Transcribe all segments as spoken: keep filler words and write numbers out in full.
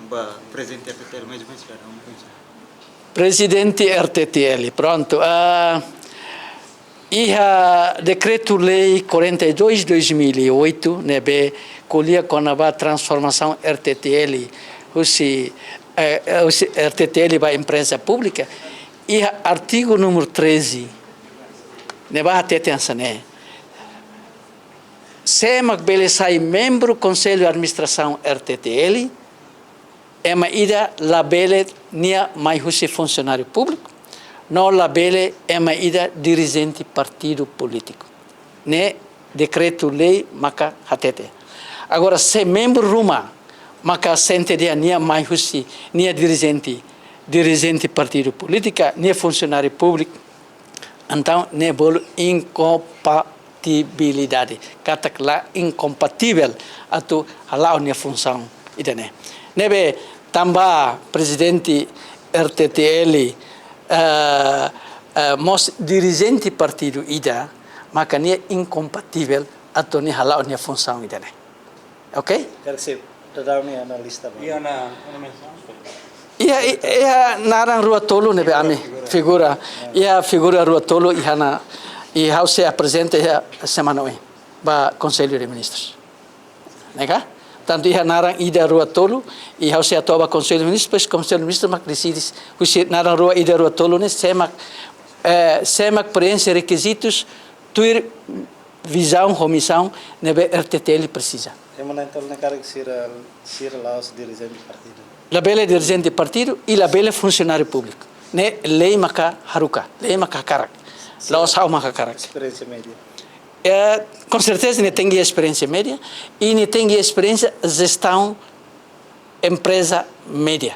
Ba prezidente R T T L, mais ou menos, cidadão, mais ou menos. Prezidente R T T L, prontu. Ah, iha Dekretu-Lei quarenta e dois dois mil e oito, ne'ebé ko'alia kona-ba transformasaun R T T L, husi, eh, eh, husi R T T L ba empreza públika, iha artigu númeru treze, ne'ebá hateten hanesan ne'e: sé mak bele sai membru Konsellu Administrasaun R T T L, ema ida labele nia mai husi funsionáriu públiku, no labele ema ida dirijente partidu polítiku. Ne'e dekretu-lei maka hatete. Agora, se membru ruma maka sente dehan nia mai husi, nia dirijente, dirijente partidu polítika, nia funsionáriu públiku, entaun ne'e bolu inkompatibilidade, katak la inkompativel atu hala'o nia funsaun ida-ne'e. Ne'ebé tanba prezidente R T T L, eh, eh, mós dirijente partidu ida, maka nia inkompativel atu nia hala'o nia funsaun ida-ne'e. Oke? Karik sei daudaun nia lista ba. Iha ona, ona mensaun? Iha, i-, iha naran rua tolu ne'ebé ami figura. Iha figura rua tolu iha ona, i ha'u sei aprezenta iha semana oin ba Konsellu de Ministrus. Ne'e ka? Tantu iha naran ida rua tolu, i ha'u sei hato'o ba Konsellu de Ministrus, depois Konsellu de Ministrus mak deside husi naran rua ida rua tolu ne'e sé mak, eh, sé mak preenxe rekizitus tuir vizaun ho misaun ne'ebé R T T L presiza. Ema na'in-tolu ne'e karik sira, sira la'ós dirijente partidu? Labele dirijente partidu i labele funsionáriu públiku. Ne'e lei maka haruka, lei maka hakarak. La'ós ha'u maka hakarak. Esperiénsia média? Eh, com certeza nia tenke iha esperiénsia média i nia tenke iha esperiénsia jestaun empreza média.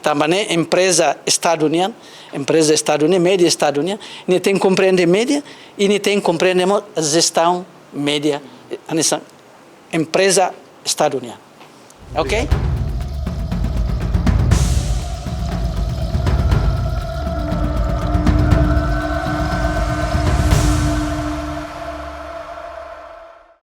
Tanba ne'e empreza Estadu nian, empreza Estadu nian, média Estadu nian, nia tenke komprende média i nia tenke komprende mós jestaun média, hanesan empreza Estadu nian. Oke?